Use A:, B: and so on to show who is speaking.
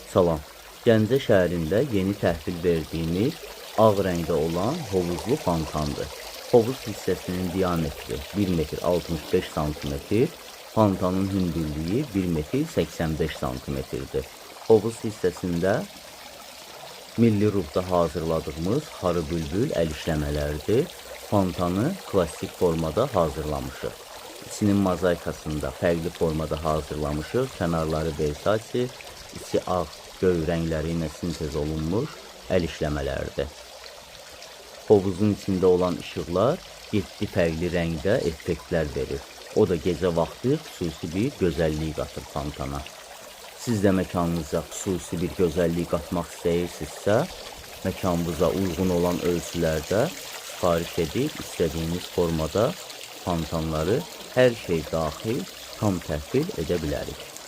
A: Salam. Gəncə şəhərində yeni təhvil verdiyimiz ağ rəngdə olan hovuzlu fontandır. Hovuz hissəsinin diametri 1 metr 65 santimetr, fontanın hündürlüyü 1 metr 85 santimetrdir. Hovuz hissəsində milli ruhda hazırladığımız xarı bülbül əl işləmələrdir. Fontanı klassik formada hazırlamışıq. İçinin mozaikasını da fərqli formada hazırlamışıq. Kənarları Versace, içi ağ, göy rəngləri ilə sintez olunmuş əl işləmələrdir. Hovuzun içində olan işıqlar 7 fərqli rəngdə effektlər verir. O da gecə vaxtı xüsusi bir gözəllik qatır fontana. Siz də məkanınıza xüsusi bir gözəllik qatmaq istəyirsinizsə, məkanınıza uyğun olan ölçülərdə sifariş edib istədiyiniz formada fontanları hər şey daxil tam təhvil edə bilərik.